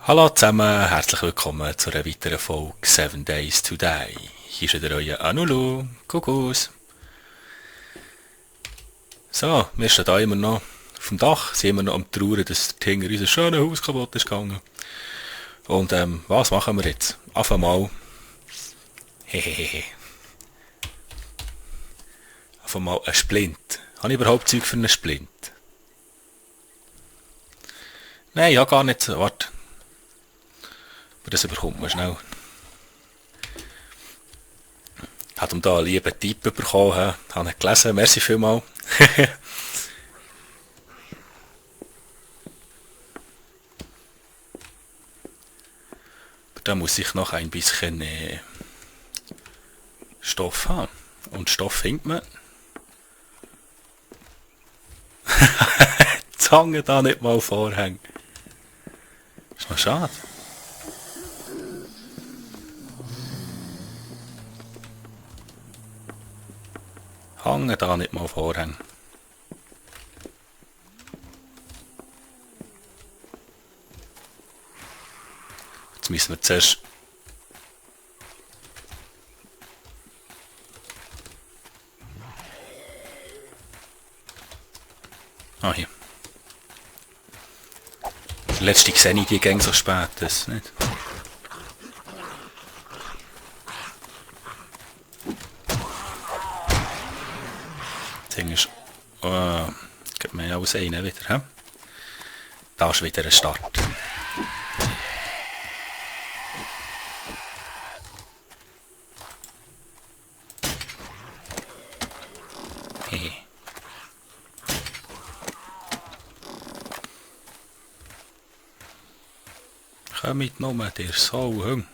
Hallo zusammen, herzlich willkommen zu einer weiteren Folge 7 Days to Die. Hier ist wieder euer Anulu. Kuckuck. So, wir stehen da immer noch auf dem Dach, sind immer noch am Trauern, dass der Tinger unser schönes Haus kaputt ist gegangen. Und was machen wir jetzt? Auf einmal, hehehe, auf einmal ein Splint. Habe ich überhaupt Zeug für einen Splint? Nein, ja gar nicht. Warte, aber das bekommt man schnell. Hat ihm da einen lieben Tipp bekommen, habe ich gelesen, merci vielmals. Da muss ich noch ein bisschen Stoff haben. Und Stoff findet man. Die Zange da nicht mal vorhängen. Ist noch schade. Hangen da nicht mal vorhängen. Jetzt müssen wir zuerst hier. Der letzte sehe ich die Gänge so spät, das nicht. Das Ding ist... gibt mir alles einen wieder, he? Da ist wieder ein Start. Hehe. Kommt nur der Sauhung.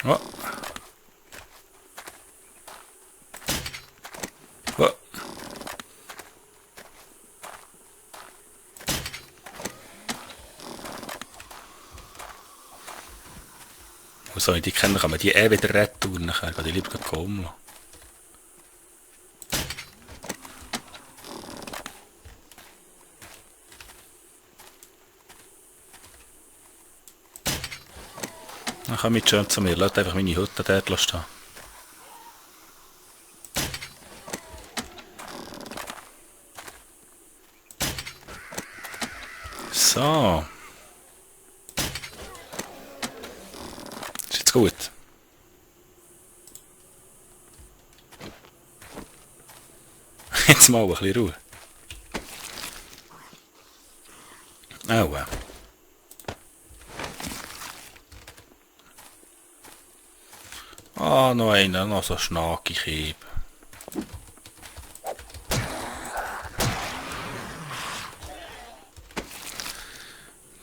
Oh. Oh. Wo soll ich die kennen? Kann man die wieder retten? Nachher kann ich lieber kommen lassen. Dann komme ich schön zu mir. Lass einfach meine Hütte dort stehen. So. Ist jetzt gut? Jetzt mal ein bisschen Ruhe. Oh, Ah, noch einer, noch so schnackig eben.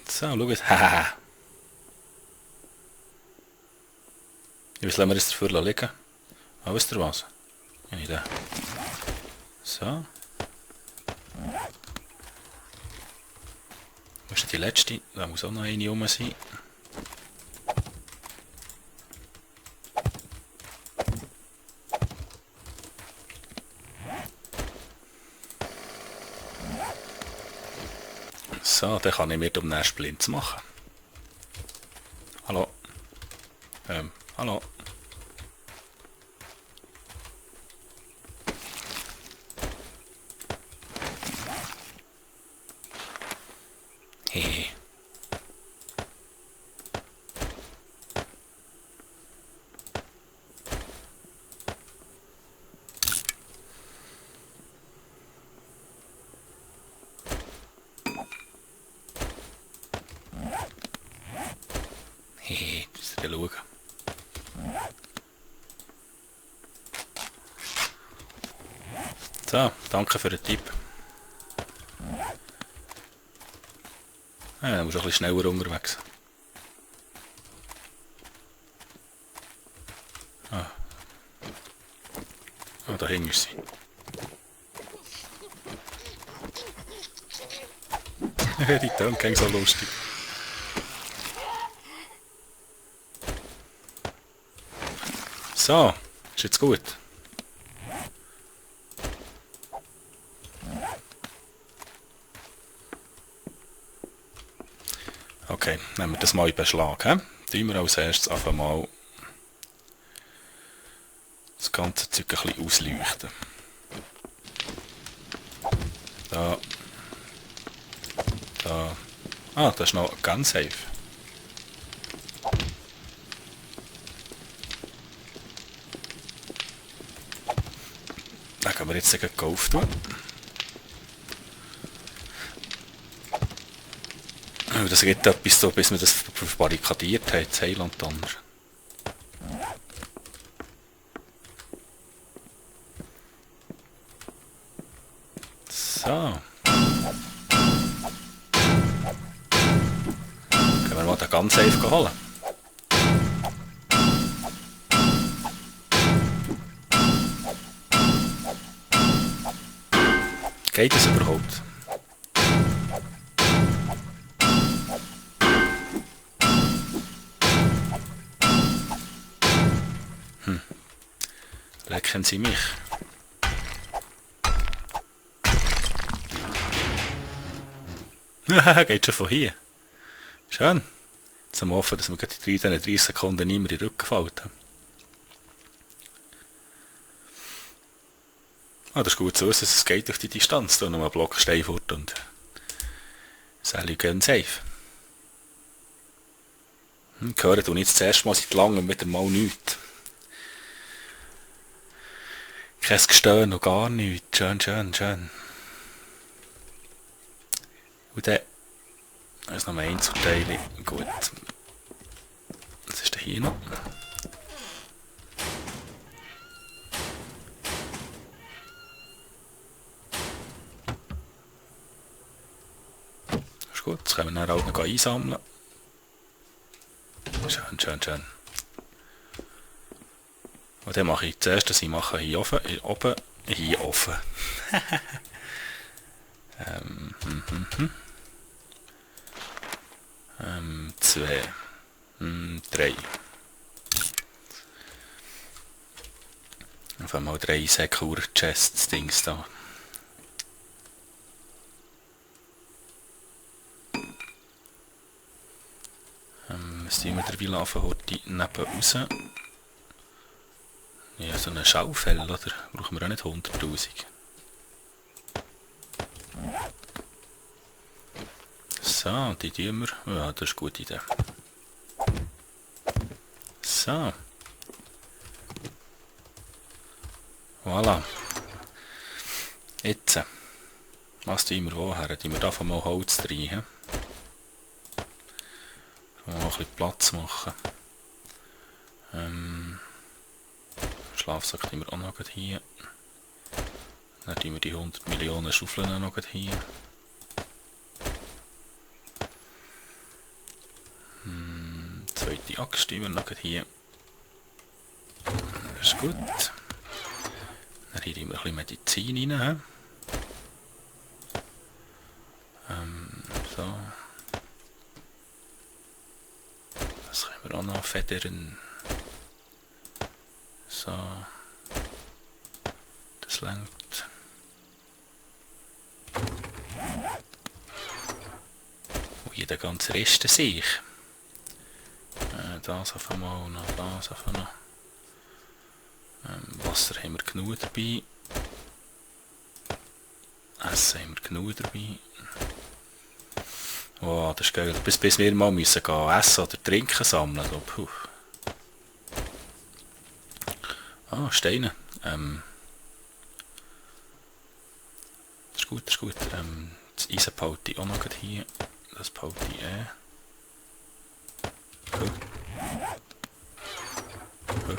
So, schau jetzt. Haha. Was lassen wir jetzt dafür liegen? Ah, wisst ihr was? Ja, nicht da. So. Wo ist die letzte? Da muss auch noch eine rum sein. So, dann kann ich mir um den Splint machen. Hallo. Hallo. Hehe. Hehe, müsst ihr schauen. So, danke für den Tipp. Ja, dann musst du ein bisschen schneller unterwegs. Ah, da hinten ist sie. Die Töne gehen so lustig. So, ist jetzt gut. Okay, nehmen wir das mal in Beschlag. Tun wir als erstes einfach mal das ganze Zeug ein bisschen ausleuchten. Da. Da. Ah, das ist noch ganz safe. Dann können wir jetzt gleich auftun. Das geht etwas so, bis wir das barrikadiert haben, das Heiland dann. So. Können wir mal den ganz safe holen. Geht das überhaupt? Lecken Sie mich. Geht schon von hier. Schön. Jetzt haben wir hoffen, dass wir in 30 Sekunden nicht mehr in den Rücken fällt. Ah, das ist gut so, es geht durch die Distanz. Da noch ein Block Stein fort und es ist ganz safe. Hören tue ich jetzt zuerst mal seit langem wieder mal nichts. Kein Gestöhn noch gar nichts. Schön, schön, schön. Und dann ist noch ein Einzelteil. Gut. Was ist denn hier noch? Das ist gut, das können wir dann auch noch einsammeln. Schön, schön, schön. Und dann mache ich zuerst, dass ich mache hier oben. 2, 3. Auf einmal 3 Secure Chests Dings da. Was tun wir der Vilaffe heute neben raus? Ja, so eine Schaufel, oder? Brauchen wir auch nicht 100'000. So, die tun wir. Ja, das ist eine gute Idee. So. Voilà. Jetzt. Was tun wir woher? Tun wir da von mal Holz rein. Mal ein bisschen Platz machen. Schlafsack tun wir auch noch hier. Dann tun wir die 100 Millionen Schaufeln auch noch hier. Zweite Axt tun wir noch hier. Das ist gut. Dann hier tun wir ein bisschen Medizin rein. So. Das können wir auch noch federn. So. Das langt. Und jeder ganze Rest sich. Das auf einmal noch, das auf einmal noch. Wasser haben wir genug dabei. Essen haben wir genug dabei. Oh, das ist geil. Bis wir mal müssen gehen essen oder trinken sammeln. So, puh. Ah, Steine. Das ist gut, das ist gut. Das Eisen behalte ich auch noch hier. Das behalte ich Cool. Cool.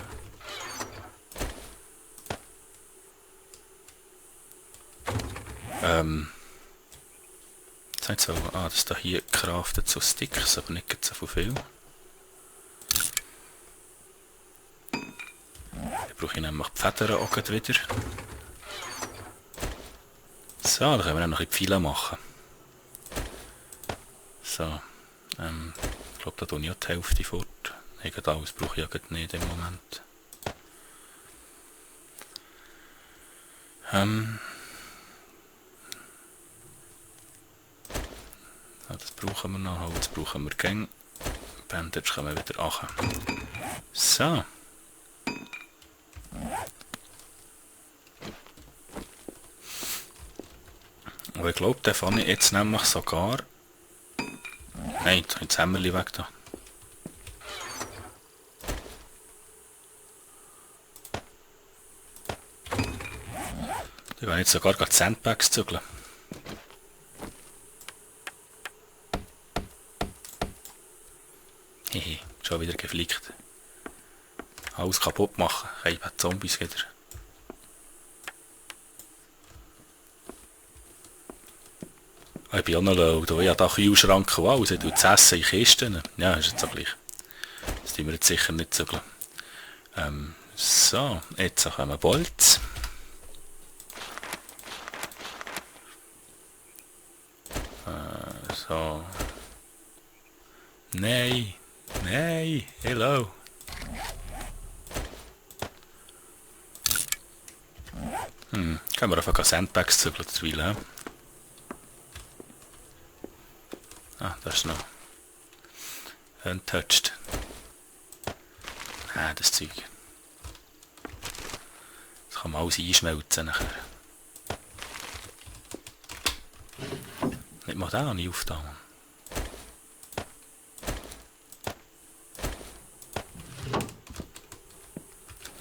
Jetzt so, das da hier craftet so Sticks, aber nicht so viel. Dann brauche ich nämlich die Federn auch wieder. So, dann können wir dann noch ein bisschen Pfeile machen. So, ich glaube, da tue ich auch die Hälfte fort. Alles brauche ich ja nicht im Moment. Das brauchen wir noch. Holz brauchen wir gern. Bandage kommen wir wieder an. So. Aber ich glaube, den fand ich jetzt nämlich sogar... Nein, jetzt habe ich das Hämmerchen weg da. Ich will jetzt sogar die Sandbags zügeln. Hehe, schon wieder geflickt. Alles kaputt machen. Ich habe Zombies wieder. Ich bin auch noch low. Ich habe da Kühlschrank und alles. Ich tue das Essen in Kisten. Ja, ist jetzt so gleich. Das tun wir jetzt sicher nicht zügeln. So, jetzt kommen Bolz. So. Nein. Nein. Hello. Können wir einfach Sandbags zügeln derweil, he? Ah, das ist noch untouched. Ah, das Zeug. Das kann man alles einschmelzen nachher. Nicht mal den habe ich aufgetan.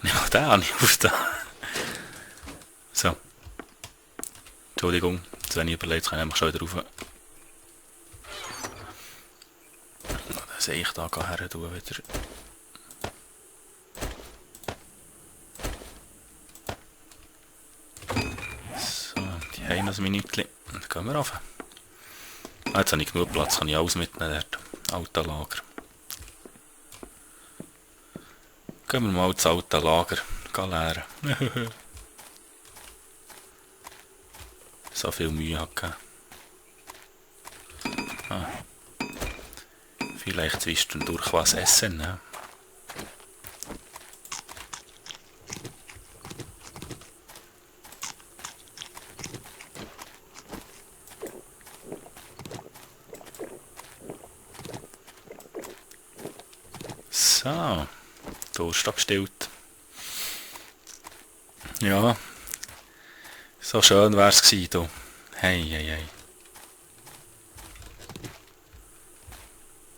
Nicht mal den habe ich aufgetan. So. Entschuldigung, jetzt wenn ich überlegt, kann ich einfach schon wieder rauf. Das sehe ich da her tun wieder. So, die haben noch ein Minütchen. Dann gehen wir rauf. Ah, jetzt habe ich genug Platz, kann ich alles mitnehmen, dort. Alte Lager. Gehen wir mal ins alte Lager leeren. So viel Mühe hat gegeben. Ah. Vielleicht zwischendurch was essen, ne? So, Durst abgestillt. Ja, so schön wär's gewesen, du. Hey, hey, hey.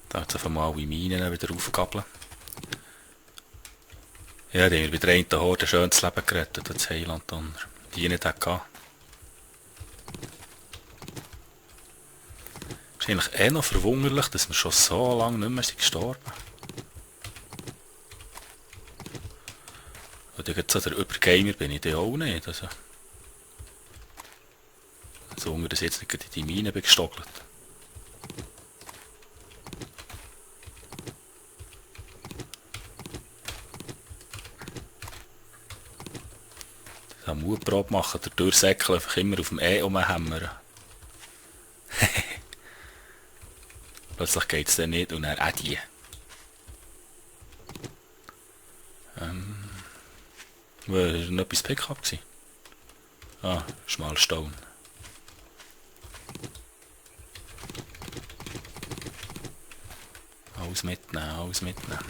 Da jetzt einfach mal alle Minen wieder aufgabeln. Ja, die haben wir bei der einen Horde schön das Leben gerettet, das Heiland unter. Die nicht hatte. Ist eigentlich eh noch verwunderlich, dass wir schon so lange nicht mehr sind gestorben. Und jetzt so der Übergamer bin ich da auch nicht. Also unter das jetzt nicht in die Mine gestockelt. Das Mutprobe machen, der Durchsäckel einfach immer auf dem E rumhämmern. Plötzlich geht es dann nicht und dann auch die. War noch etwas Pickup gewesen? Ah, Schmalstone. Alles mitnehmen, alles mitnehmen.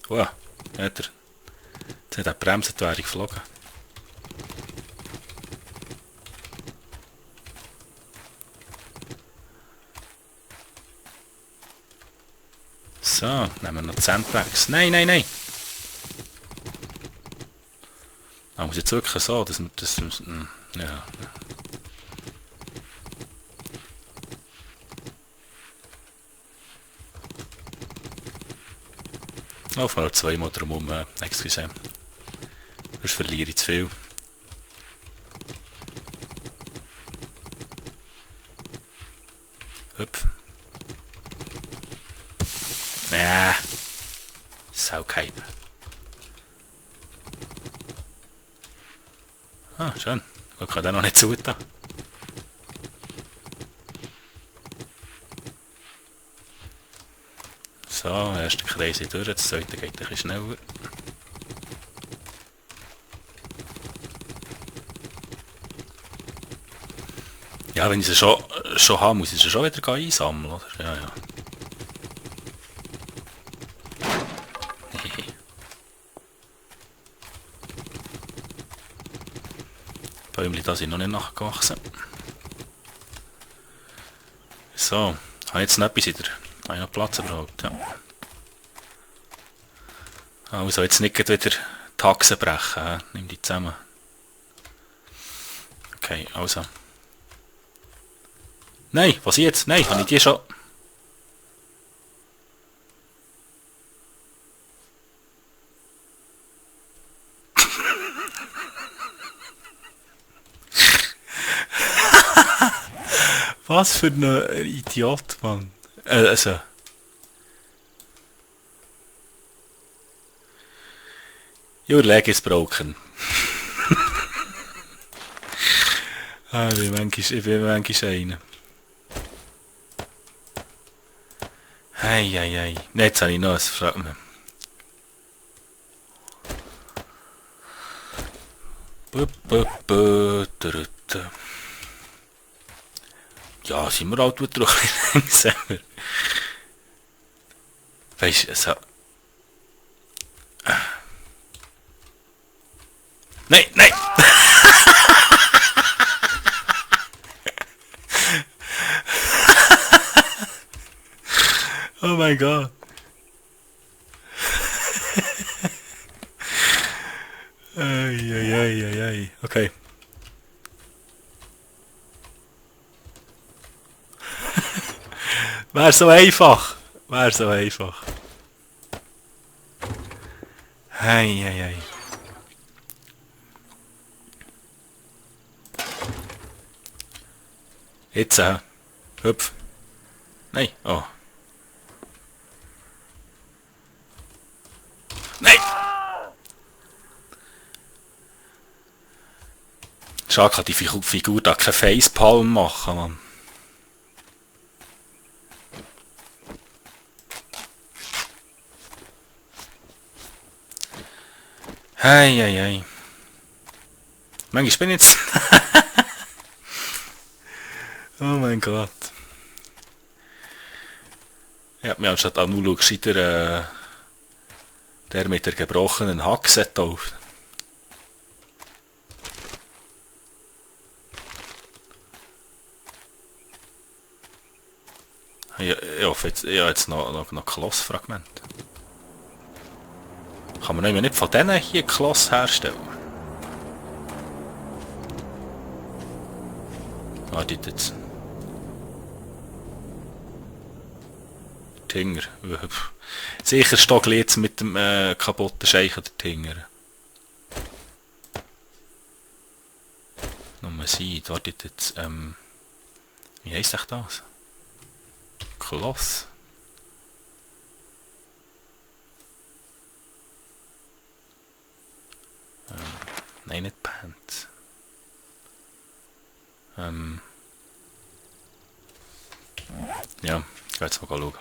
Oh, jetzt hat er bremsen, wäre ich geflogen. So, nehmen wir noch die Sandbags. Nein, nein, nein! Ah, muss jetzt wirklich so, dass wir das... Ja. Laufen wir noch zweimal drum herum, excuse. Sonst verliere ich zu viel. Hüpf. Ja. Saukeib. Ah, schön. Ich kann den noch nicht zutun. So, der erste Kreis durch, das zweite geht ein bisschen schneller. Ja, wenn ich sie schon habe, muss ich sie schon wieder einsammeln, oder? Ja, ja. Bäumchen, da sind noch nicht nachgewachsen. So, habe ich jetzt noch etwas wieder? Habe ich noch Platz überhaupt? Ja. Also jetzt nicht wieder die Taxen brechen, nimm die zusammen. Okay, also. Nein, was jetzt? Nein, habe ich die schon... Was für ein Idiot, Mann. Also... Your leg is broken. Ich bin manchmal einer. Hey. Jetzt habe ich noch was, fragt mich. Ja, sind wir halt wieder langsamer. Weißt du, so... Nein! Oh mein Gott. Ei. Okay. Wäre so einfach. Ei. Jetzt, hüpf. Nein, oh. Nein! Schade, kann die Figur da kein Facepalm machen, Mann. Ei. Manchmal bin ich jetzt... Oh mein Gott. Ich hab mir anstatt an Nulu gescheiter der mit der gebrochenen Haxe getauft. Ich hoffe jetzt noch Klossfragment. Kann man nämlich nicht von denen hier Kloss herstellen? Wartet jetzt. Tinger. Sicher Stockli jetzt mit dem kaputten Scheichen der Tinger. Nummer 7. Wartet jetzt. Wie heisst echt das? Kloss. Nein, nicht Pants. Ja, ich werde jetzt mal schauen.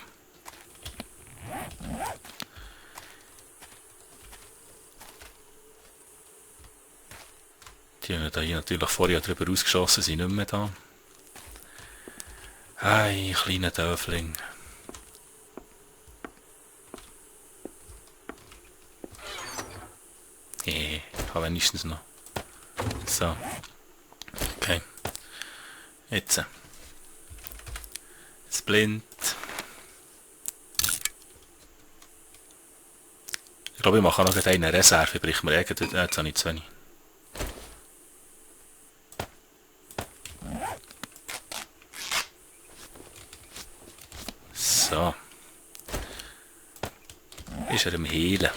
Die haben da hier natürlich vorher drüber ausgeschossen, sind nicht mehr da. Hey, kleiner Döfling. Ich habe wenigstens noch. So. Okay. Jetzt. Splint. Ich glaube, ich mache noch eine Reserve, bricht mir jetzt habe ich zu wenig. So. Ist er am Heilen.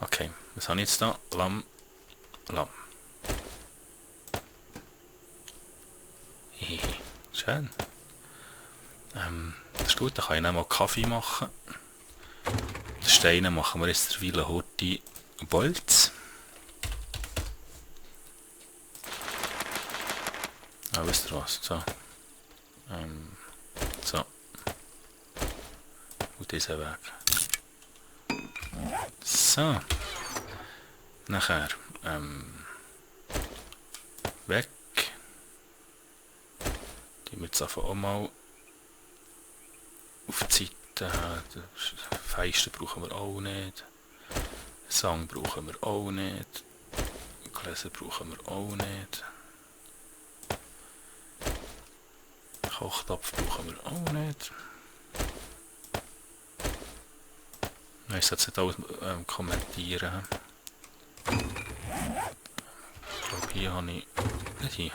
Okay, was habe ich jetzt da? Lamm. Schön. Das ist gut, dann kann ich noch mal Kaffee machen. Die Steine machen wir jetzt derweil heute Bolz. Ah, wisst ihr was? So. So. Und diesen Weg. So. Nachher. Weg. jetzt einfach auch mal auf die Seite. Feisten brauchen wir auch nicht. Sang brauchen wir auch nicht. Gläser brauchen wir auch nicht. Kochtopf brauchen wir auch nicht. Ich sollte es nicht alles kommentieren. Ich glaube, hier habe ich... Nicht hier.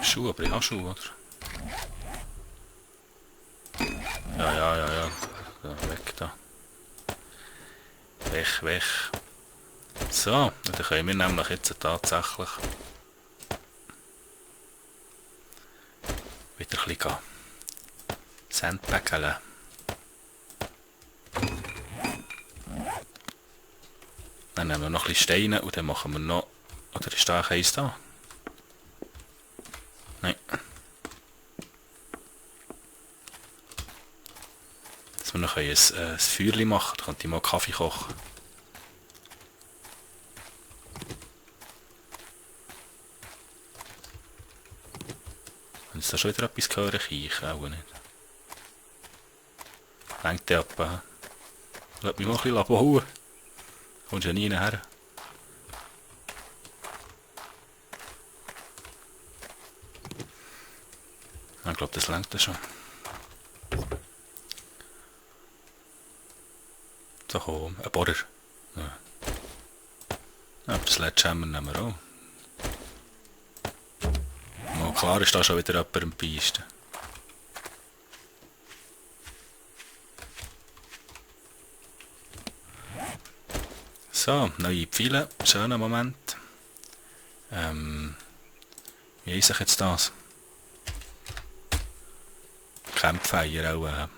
Schuhe, aber ich habe Schuhe, oder? Ja. Weg da. Weg. So, dann können wir nämlich jetzt tatsächlich wieder ein bisschen Sandbäckeln. Dann nehmen wir noch ein bisschen Steine und dann machen wir noch... Oder ist da eins da? Nein. Dass wir noch ein Feuerchen machen, dann könnte ich mal Kaffee kochen. Wenn es da schon wieder etwas hören, ich auch nicht. Denkt der ab, lass mich mal ein bisschen bauen. Kommst ja nie her. Ich glaube, das reicht schon. So komm, ein Bohrer. Ja. Aber das Sledgehammer nehmen wir auch. Oh, klar ist da schon wieder jemand am Beisten. So, neue Pfeile. Schöner Moment. Wie heisst ich jetzt das? Campfire auch.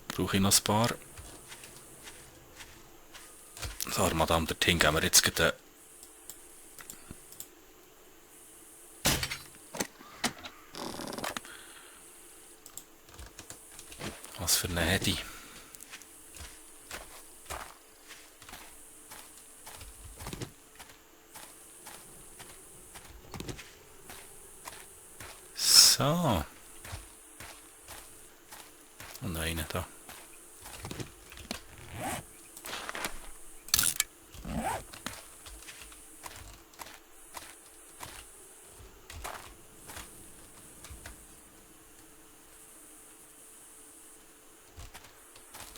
Brauche ich noch ein paar. So, Madame, dorthin gehen wir jetzt gerade. Was für eine Hedi. So. Und einen da.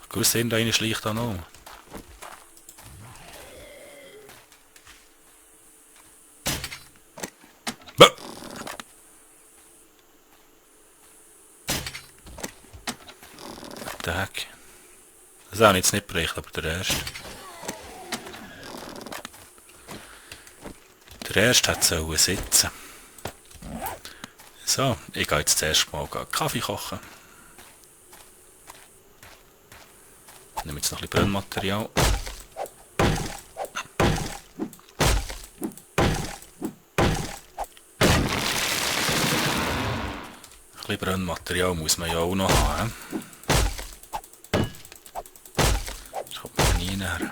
Gut sehen, da eine schleicht da noch. Tag. Das habe ich jetzt nicht berichtet, aber der erste. Der erste hat so sitzen. So, ich gehe jetzt zuerst mal Kaffee kochen. Ich nehme jetzt noch ein bisschen Brennmaterial. Ein bisschen Brennmaterial muss man ja auch noch haben. Das kommt man nie näher.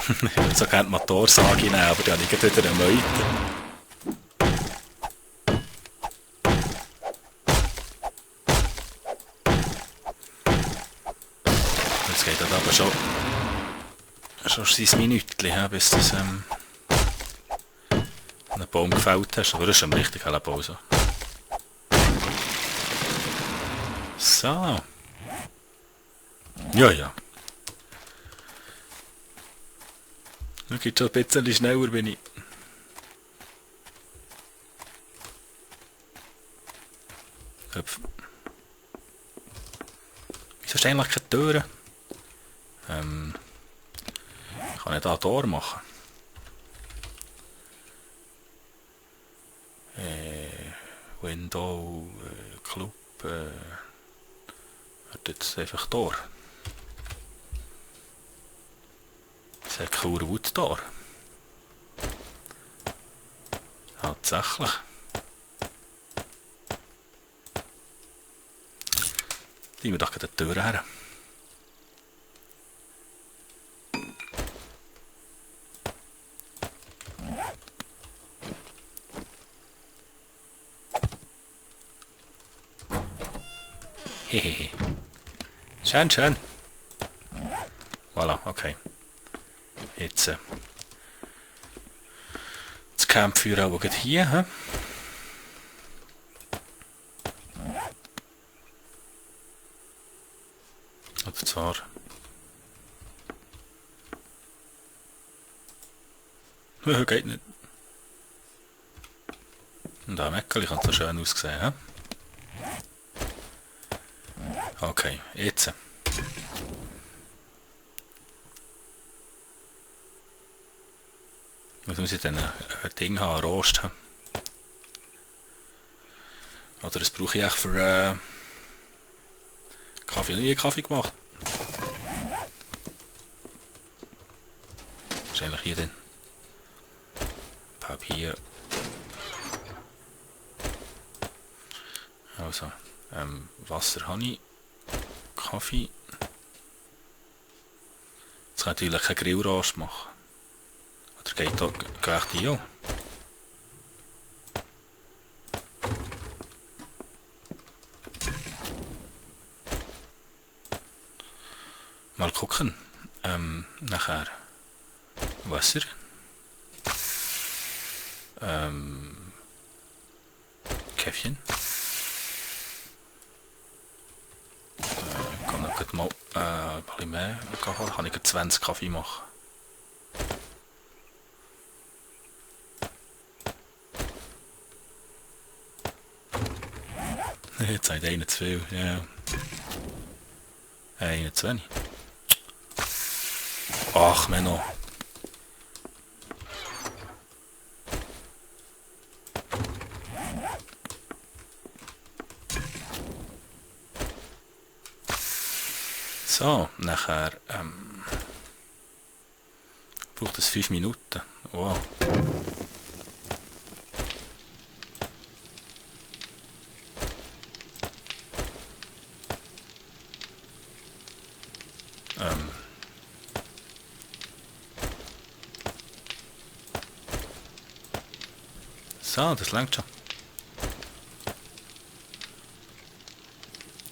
Ich würde so gerne die Motorsage nehmen, aber die habe ich wieder eine Meute. Jetzt geht das aber schon sein Minütchen, bis du einen Baum gefällt hast. Aber das ist schon richtig helle Pause. So. Ja. Dann geht schon ein bisschen schneller, bin ich. Wieso ist eigentlich keine Türe? Kann ich da ein Tor machen? Window, Club, hat jetzt einfach Tor. Secure Wood Door. Tatsächlich. Die wir doch gerade die Tür her. Hehehe. Schön, schön. Voilà, okay. Jetzt das Campfeuer auch hier. He? Oder zwar... Geht nicht. Und auch Mäckeli kann so schön aussehen. He? Okay, jetzt. Was muss ich denn ein Ding haben, ein Rost haben? Oder das brauche ich echt für Kaffee. Nie Kaffee gemacht. Wahrscheinlich hier drin. Papier. Also, Wasser habe ich. Kaffee. Jetzt kann ich natürlich keinen Grillrost machen. Oder geht da gleich die auch? Mal gucken. Nachher Wasser. Käffchen. Ich kann noch mal ein bisschen mehr holen. Kann ich 20 Kaffee machen. Jetzt hat einer zu viel. Ja. Einer zu wenig. Ach, Menno. So, nachher braucht es 5 Minuten. Wow. So, das langt schon.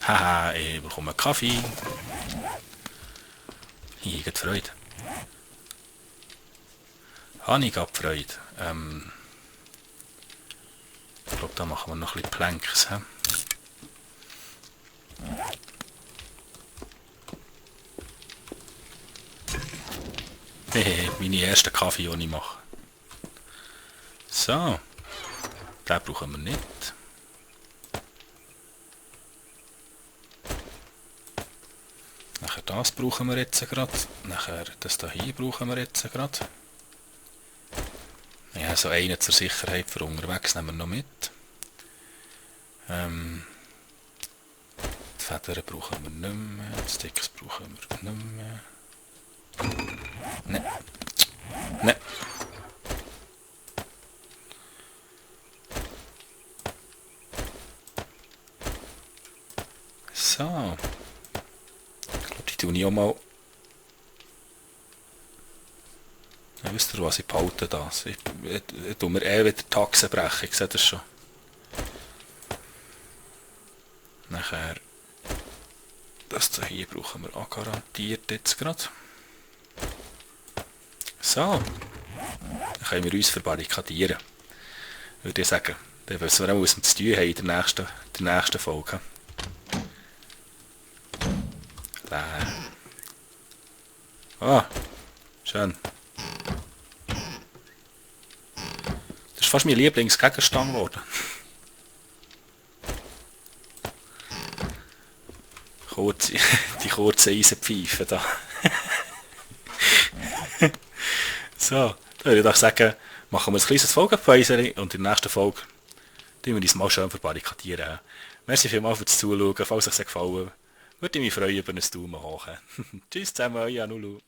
Haha, ich bekomme Kaffee. Hier geht Freude. Habe ich gerade Freude. Ich glaube, da machen wir noch ein bisschen Planks. Meine ersten Kaffee, die ich mache. So. Den brauchen wir nicht. Nachher das brauchen wir jetzt gerade. Nachher das hier brauchen wir jetzt gerade. Ja, so einen zur Sicherheit für unterwegs nehmen wir noch mit. Die Federn brauchen wir nicht mehr. Die Sticks brauchen wir nicht mehr. Nein. Nein. So. Ich glaube, die tue ich auch mal. Ja, wisst ihr was, ich behalte das. Ich tue mir wieder die Taxe brechen, ich sehe das schon. Nachher, das hier brauchen wir auch garantiert jetzt gerade. So. Dann können wir uns verbarrikadieren. Würde ich sagen. Dann wissen wir auch, was wir zu tun haben in der nächsten Folge. Ah, schön. Das ist fast mein Lieblingsgegenstand geworden. Die kurzen Eisenpfeifen da. So, dann würde ich doch sagen, machen wir ein kleines Folgenpause und in der nächsten Folge tun wir uns mal schön verbarrikadieren. Merci vielmals fürs Zuschauen, falls es euch gefallen hat. Würde mich freuen über ein Daumen hoch. Tschüss zusammen, euer Nulu.